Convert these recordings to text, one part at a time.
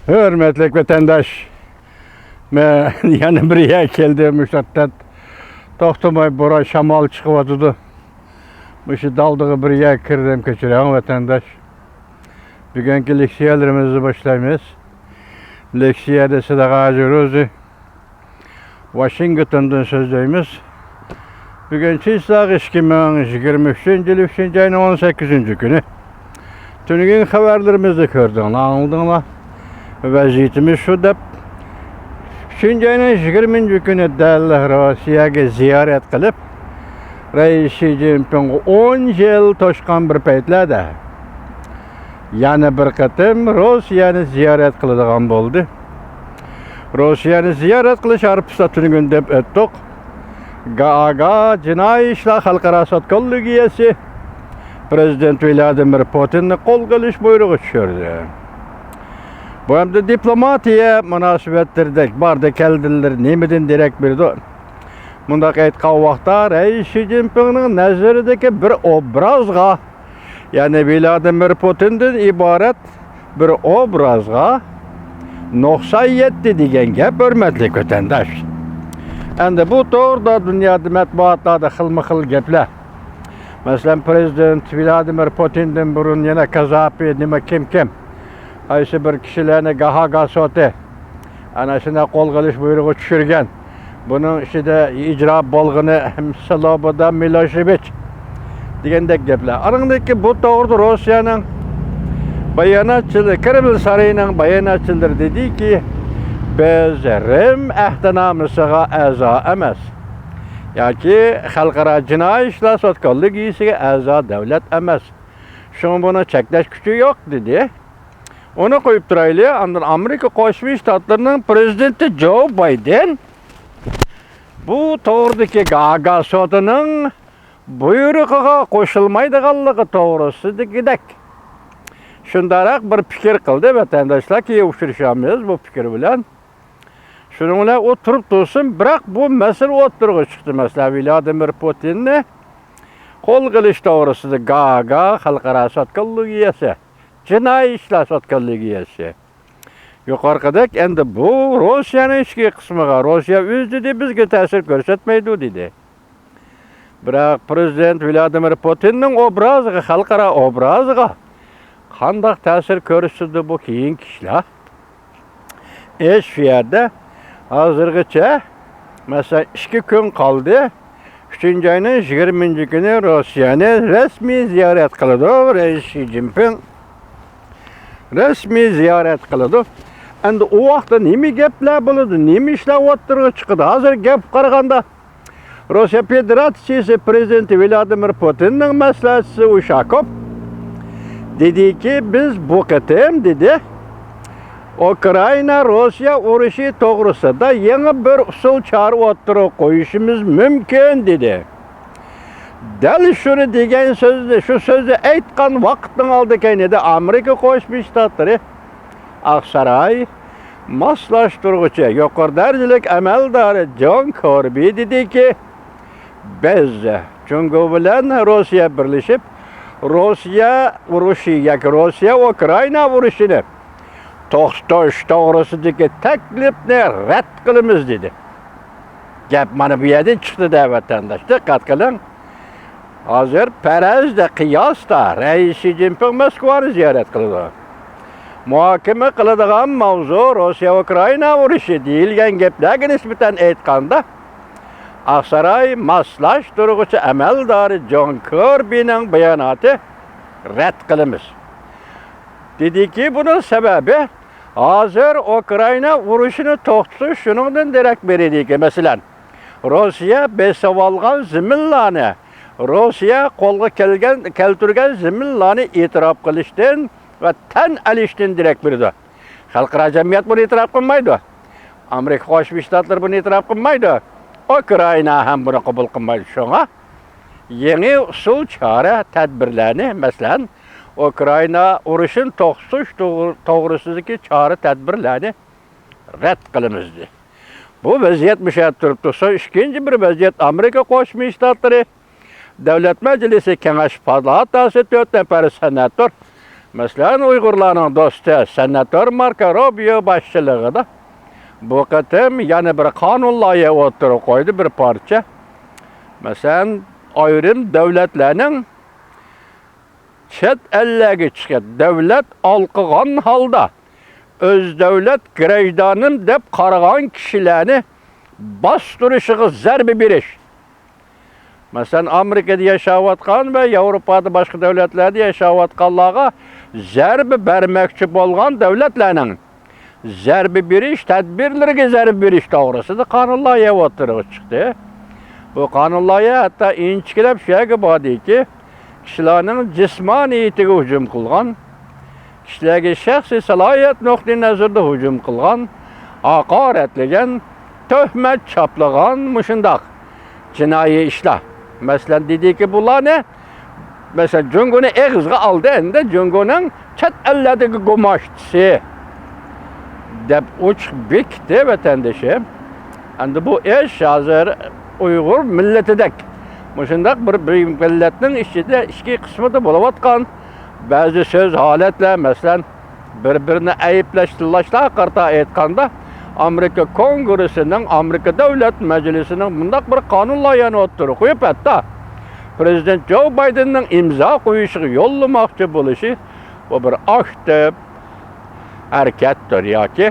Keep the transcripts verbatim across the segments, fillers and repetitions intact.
ھۆرمەتلىك ۋەتەنداش، مەن يەنە بىر يەرگە كەلدىم. مۇشۇ ۋاقىتتا توختىماي بوران، شامال چىقىۋاتىدۇ. مۇشۇ دالدىغا بىر يەرگە كىردىم، كەچۈرۈڭ ۋەتەنداش. بۈگۈنكى لېكسىيەلىرىمىزنى باشلايمىز. لېكسىيەدە سىلەرگە ھازىر ئۆزى ۋاشىنگتوندىن سۆزلەيمىز. بۈگۈن چىسلاغ ئىككى مىڭ يىگىرمە ئۈچىنچى يىل ئۈچىنچى ئاينىڭ ئون سەككىزىنچى كۈنى. تۈنۈگۈن خەۋەرلىرىمىزنى كۆردۈڭلار، ئاڭلىدىڭلار. ۋەزىيىتىمىز شۇ دەپ، ئۈچىنچى ئاينىڭ يىگىرمىنچى كۈنى دەل روسىيەگە زىيارەت قىلىپ، رەئىس شى جىنپىڭغا ئون يىل توشقان بىر پەيتلەردە يەنە بىر قېتىم روسىيەنى زىيارەت قىلىدىغان بولدى. روسىيەنى زىيارەت قىلىش ھارپىسىدا تۈنۈگۈن دەپ ئۆتتۇق. گاگا جىنايى ئىشلار خەلقئارا سوت كوللېگىيەسى پرېزىدېنت ۋلادىمىر پۇتىننى قولغا ئېلىش بۇيرۇقى چۈشۈردى. بۇ ئەمدى دىپلوماتىيە مۇناسىۋەتلىرىدەك باردى كەلدىلىرى نېمىدىن دېرەك بېرىدۇ؟ مۇنداق ئېيتقان ۋاقىتتا، رەئىس شى جىنپىڭنىڭ نەزىرىدىكى بىر ئوبرازغا، يەنى ۋلادىمىر پۇتىندىن ئىبارەت بىر ئوبرازغا نۇقسان يەتتى دېگەن گەپ، ھۆرمەتلىك ۋەتەنداش. ئەمدى بۇ توغرىدا دۇنيادا مەتبۇئاتلاردا خىلمۇ خىل گەپلەر. مەسىلەن، پرېزىدېنت ۋلادىمىر پۇتىندىن بۇرۇن يەنە كازاپى، نېمە، كىم كىم، قايسى بىر كىشىلەرنى گاھاگا سوتى ئەنە شۇنداق قولغا ئېلىش بۇيرۇقى چۈشۈرگەن. بۇنىڭ ئىچىدە ئىجرا بولغىنى سلوبودا مىلوشېۋىچ دېگەندەك گەپلەر. ئانىڭدىن كېيىن بۇ توغرىدا روسىيەنىڭ باياناتچىلىرى، كرېمل سارىيىنىڭ باياناتچىلىرى دېدىكى، بىز رىم ئەھدىنامىسىغا ئەزا ئەمەس ياكى خەلقئارا جىنايى ئىشلار سوت كوللېگىيىسىگە ئەزا دۆلەت ئەمەس. شۇڭا بۇنى چەكلەش كۈچى يوق، دېدى. ئۇنى قويۇپ تۇرايلى، ئاندىن ئامېرىكا قوشما شتاتلىرىنىڭ پرېزىدېنتى جو بايدېن بۇ توغرىدىكى گاگا سوتىنىڭ بۇيرۇقىغا قوشۇلمايدىغانلىقى توغرىسىدىكىدەك شۇنداقراق بىر پىكىر قىلدى. ۋەتەنداشلار، كېيىن ئۇچرىشامىز بۇ پىكىر بىلەن. شۇنىڭ بىلەن ئۇ تۇرۇپ تۇرسۇن، بىراق بۇ مەسىلە ئوتتۇرىغا چىقتى. مەسىلەن، ۋلادىمىر پۇتىننى قولغا ئېلىش توغرىسىدا گاگا خەلقئارا سوت كوللېگىيەسى، جىنايى ئىشلار سوت كوللېگىيەسى يۇقىرىقىدەك، ئەمدى بۇ روسىيەنىڭ ئىچكى قىسمىغا، روسىيە ئۆزى دېدى، بىزگە تەسىر كۆرسەتمەيدۇ دېدى. بىراق پرېزىدېنت ۋلادىمىر پۇتىننىڭ ئوبرازىغا، خەلقئارا ئوبرازىغا قانداق تەسىر كۆرسىتىدۇ، بۇ كېيىنكى ئىشلار. ئىش شۇ يەردە. ھازىرغىچە، مەسىلەن، ئىككى كۈن قالدى. ئۈچىنچى ئاينىڭ يىگىرمىنچى كۈنى روسىيەنى رەسمىي زىيارەت قىلىدۇ رەئىس شى جىنپىڭ. رەسمىي زىيارەت قىلىدۇ. ئەمدى ئۇ ۋاقىتتا نېمە گەپلەر بولىدۇ، نېمە ئىشلار ئوتتۇرىغا چىقىدۇ؟ ھازىر گەپ قارىغاندا، روسىيە فېدېراتسىيىسى پرېزىدېنتى ۋلادىمىر پۇتىننىڭ مەسلىھەتچىسى ئۇشاكوف دېدىكى، بىز بۇ قېتىم، دېدى، ئۇكرائىنا روسىيە ئۇرۇشى توغرىسىدا يېڭى بىر ئۇسۇل چارە ئوتتۇرىغا قويۇشىمىز مۇمكىن، دېدى. دەل شۇنى دېگەن سۆزنى، شۇ سۆزنى ئېيتقان ۋاقىتنىڭ ئالدى كەينىدە ئامېرىكا قوشما شتاتلىرى ئاقساراي ماسلاشتۇرغۇچى يۇقىرى دەرىجىلىك ئەمەلدارى جون كوربى دېدىكى، بىز جۇڭگو بىلەن روسىيە بىرلىشىپ، روسىيە ئۇرۇشى ياكى روسىيە ئۇكرائىنا ئۇرۇشىنى توختىتىش توغرىسىدىكى تەكلىپنى رەت قىلىمىز، دېدى. گەپ مانا بۇ يەردىن چىقتى دە، ۋەتەنداش، دىققەت قىلىڭ. ھازىر پەرەزدە، قىياستا رەئىس شى جىنپىڭ موسكۋانى زىيارەت قىلىدۇ. مۇھاكىمە قىلىدىغان ماۋزۇ روسىيە ئۇكرائىنا ئۇرۇشى دېيىلگەن گەپلەرگە نىسبەتەن ئېيتقاندا، ئاقساراي ماسلاشتۇرغۇچى ئەمەلدارى جون كىربىنىڭ باياناتى رەت قىلىمىز. دېدىكى، بۇنىڭ سەۋەبى، ھازىر ئۇكرائىنا ئۇرۇشىنى توختىتىش شۇنىڭدىن دېرەك بېرىدىكى، مەسىلەن، روسىيە بېسىۋالغان زېمىنلارنى، روسىيە قولغا كەلگەن، كەلتۈرگەن زېمىنلارنى ئېتىراپ قىلىشتىن ۋە تەن ئېلىشتىن دېرەك بېرىدۇ. خەلقئارا جەمئىيەت بۇنى ئېتىراپ قىلمايدۇ. ئامېرىكا قوشما شتاتلىرى بۇنى ئېتىراپ قىلمايدۇ. ئۇكرائىنا ھەم بۇنى قوبۇل قىلمايدۇ. شۇڭا يېڭى ئۇسۇل چارە تەدبىرلەرنى، مەسىلەن، ئۇكرائىنا ئۇرۇشىنى توختىتىش توغرىسىدىكى چارە تەدبىرلەرنى رەت قىلىمىز، دېدى. بۇ ۋەزىيەت مۇشۇ يەردە تۇرۇپتۇ. سوڭ ئىككىنچى بىر ۋەزىيەت، ئامېرىكا قوشما شتاتلىرى دۆلەت مەجلىسى كېڭەش پالاتاسى تۆت نەپەر سېناتور مەسىلەن، ئۇيغۇرلارنىڭ دوستى سېناتور ماركو روبىيو باشچىلىقىدا بۇ قېتىم يەنە بىر قانۇن لايىھە ئوتتۇرىغا قويدى، بىر پارچە. مەسىلەن، ئايرىم دۆلەتلەرنىڭ چەت ئەللەرگە چىقىپ، دۆلەت ھالقىغان ھالدا ئۆز دۆلەت گراژدانىم دەپ قارىغان كىشىلەرنى باستۇرۇشىغا زەربە بېرىش. مەسىلەن، ئامېرىكىدا ياشاۋاتقان ۋە ياۋروپادا باشقا دۆلەتلەردە ياشاۋاتقانلارغا زەربە بەرمەكچى بولغان دۆلەتلەرنىڭ زەربە بېرىش تەدبىرلىرىگە زەربە بېرىش توغرىسىدا قانۇن لايىھە ئوتتۇرىغا چىقتى. بۇ قانۇن لايىھە ھەتتا ئىنچىكىلەپ شۇ يەرگە باردىكى، كىشىلەرنىڭ جىسمانىيىتىگە ھۇجۇم قىلغان، كىشىلەرگە شەخسىي سالاھىيەت نۇقتىئى نەزىرىدە ھۇجۇم قىلغان، ھاقارەتلىگەن، تۆھمەت چاپلىغان مۇشۇنداق جىنايى ئىشلار. مەسىلەن، دېدىكى، بۇلارنى، مەسىلەن، جۇڭگونى ئېغىزغا ئالدى، ئەمدى جۇڭگونىڭ چەت ئەللەردىكى گۇماشتىسى دەپ ئوچۇق بېكىتتى، ۋەتەندىشىم. ئەمدى بۇ ئىش ھازىر ئۇيغۇر مىللىتىدەك، مۇشۇنداق بىر، بىر مىللەتنىڭ ئىچىدە ئىككى قىسمىدا بولۇۋاتقان بەزى سۆز، ھالەتلەر، مەسىلەن، بىر-بىرىنى ئەيىبلەش، تىللاشلارغا قارىتا ئېيتقاندا، ئامېرىكا كونگرېسسىنىڭ، ئامېرىكا دۆلەت مەجلىسىنىڭ مۇنداق بىر قانۇن لايىھەنى ئوتتۇرىغا قويۇپ، ھەتتا پىرېزىدېنت جو بايدېننىڭ ئىمزا قويۇشىغا يوللىماقچى بولۇشى، بۇ بىر ئاكتىپ ھەرىكەتتۇر ياكى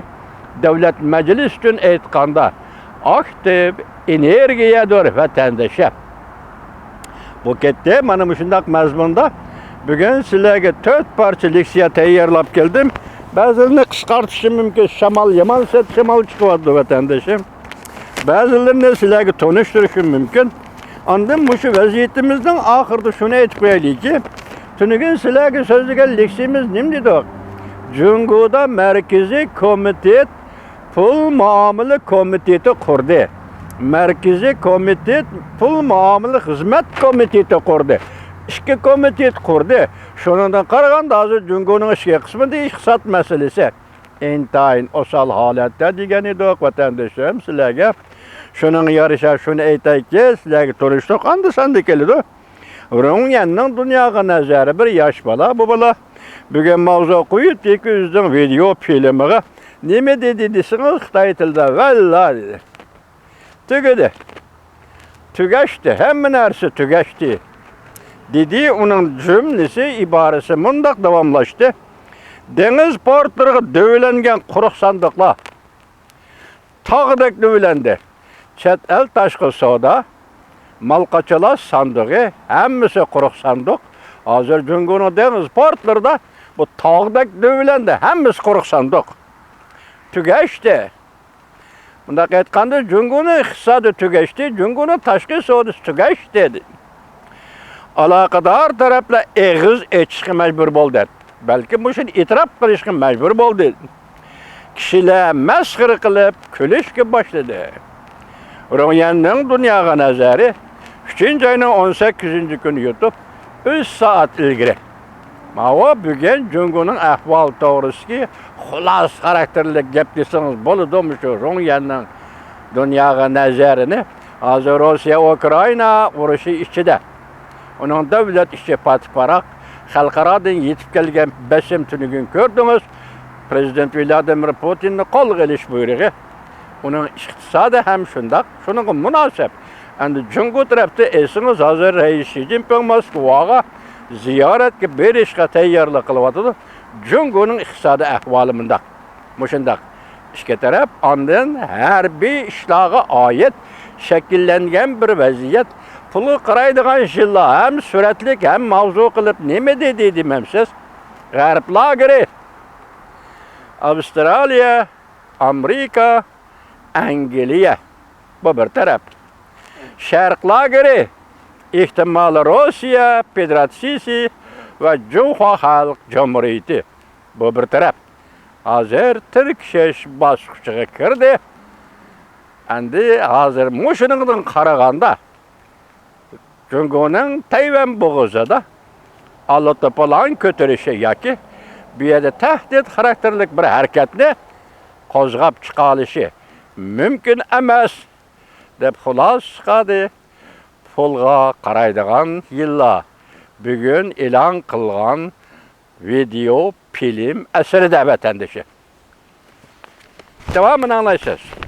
دۆلەت مەجلىسى ئۈچۈن ئېيتقاندا، ئاكتىپ ئېنېرگىيەدۇر، ۋەتەندىشىم. بۇ كەتتى. مانا مۇشۇنداق مەزمۇندا بۈگۈن سىلەرگە تۆت پارچە لېكسىيە تەييارلاپ كەلدىم. بەزىلىرىنى قىسقارتىشىم مۇمكىن، شامال يامان سەت شامال چىقىۋاتىدۇ، ۋەتەندىشىم. بەزىلىرىنى سىلەرگە تونۇشتۇرۇشۇم مۇمكىن. ئاندىن مۇشۇ ۋەزىيىتىمىزنىڭ ئاخىرىدا شۇنى ئېيتىپ قويايلىكى، تۈنۈگۈن سىلەرگە سۆزلىگەن لېكسىيىمىز نېمە دېدۇق؟ جۇڭگودا مەركىزىي كومىتېت پۇل مۇئامىلە كومىتېتى قۇردى. مەركىزىي كومىتېت پۇل مۇئامىلە خىزمەت كومىتېتى قۇردى. ئىككى كومىتېت قۇردى. شۇنىڭدىن قارىغاندا، ھازىر جۇڭگونىڭ ئىچكى قىسمىدا ئىقتىساد مەسىلىسى ئىنتايىن ئوسال ھالەتتە دېگەن ئىدۇق، ۋەتەندىشىم، سىلەرگە. شۇنىڭغا يارىشا شۇنى ئېيتايكى، سىلەرگە تونۇشلۇق ئاندا-ساندا كېلىدۇ. رۇڭيەننىڭ دۇنياغا نەزەرى بىر ياش بالا. بۇ بالا بۈگۈن ماۋزۇ قويۇپ، يېكە ئۆزىنىڭ ۋىدېئو فىلىمىغا نېمە دېدى دېسىڭىز، خىتاي تىلىدا ۋەللا دېدى. تۈگىدى. تۈگەشتى. ھەممە نەرسە تۈگەشتى. دېدى. ئۇنىڭ جۈملىسى، ئىبارىسى مۇنداق داۋاملاشتى. دېڭىز پورتلىرىغا دۆۋىلەنگەن قۇرۇق ساندۇقلار تاغدەك دۆۋىلەندى. چەت ئەل تاشقى سودا، مال قاچىلاش ساندۇقى، ھەممىسى قۇرۇق ساندۇق. ھازىر جۇڭگونىڭ دېڭىز پورتلىرىدا بۇ تاغدەك دۆۋىلەندى. ھەممىسى قۇرۇق ساندۇق. تۈگەشتى. مۇنداق ئېيتقاندا، جۇڭگونىڭ ئىقتىسادى تۈگەشتى، جۇڭگونىڭ تاشقى سودىسى تۈگەشتى. ئالاقىدار تەرەپلەر ئېغىز ئېچىشقا مەجبۇر بولدى. بەلكى مۇشۇنى ئېتىراپ قىلىشقا مەجبۇر بولدى. كىشىلەر مەسخىرە قىلىپ كۈلۈشكە باشلىدى. رۇڭيەننىڭ دۇنياغا نەزەرى ئۈچىنچى ئاينىڭ ئون سەككىزىنچى كۈنى يۇتۇپ، ئۈچ سائەت ئىلگىرى. ماۋۇ بۈگۈن جۇڭگونىڭ ئەھۋالى توغرىسىدىكى خۇلاسە خاراكتېرلىك گەپ دېسىڭىز بولىدۇ، مۇشۇ رۇڭيەننىڭ دۇنياغا نەزەرىنى. ھازىر روسىيە ئۇكرائىنا ئۇرۇشى ئىچىدە، ئۇنىڭ دۆلەت ئىچى پاتىپاراق، خەلقئارادىن يېتىپ كەلگەن بېسىم تۈنۈگۈن كۆردىڭىز. پىرېزىدېنت ۋلادىمىر پۇتىننى قولغا ئېلىش بۇيرۇقى، ئۇنىڭ ئىقتىسادى ھەم شۇنداق، شۇنىڭغا مۇناسىپ. ئەمدى جۇڭگو تەرەپتە ئېسىڭىز ھازىر رەئىس شى جىنپىڭ موسكۋاغا زىيارەتكە بېرىشقا تەييارلىق قىلىۋاتىدۇ. جۇڭگونىڭ ئىقتىسادىي ئەھۋالى مۇنداق. مۇشۇنداق. ئىككى تەرەپ ئاندىن ھەربىي ئىشلارغا ئائىت شەكىللەنگەن بىر ۋەزىيەت. پۇلغا قارايدىغان يىللار ھەم سۈرەتلىك ھەم ماۋزۇ قىلىپ نېمە دېدى دېمەمسىز؟ غەرب لاگېرى، ئاۋسترالىيە، ئامېرىكا، ئەنگلىيە. بۇ بىر تەرەپ. شەرق لاگېرى، ئېھتىمال روسىيە فېدېراتسىيىسى ۋە جۇڭخۇا خەلق جۇمھۇرىيىتى. بۇ بىر تەرەپ. ھازىر تىركىشىش باسقۇچىغا كىردى. ئەمدى ھازىر مۇشۇنىڭدىن قارىغاندا، جۇڭگونىڭ تەيۋەن بوغۇزىدا ئالايىتەن كۆتۈرۈشى ياكى بۇ يەردە تەھدىت خاراكتېرلىك بىر ھەرىكەتنى قوزغاپ چىقالىشى مۇمكىن ئەمەس، دەپ خۇلاسە چىقاردى. پۇلغا قارايدىغان يىللار بۈگۈن ئېلان قىلغان ۋىدېئو، فىلىم ئەسىرىدە ۋەتەندىشى. داۋامىنى ئاڭلايسىز.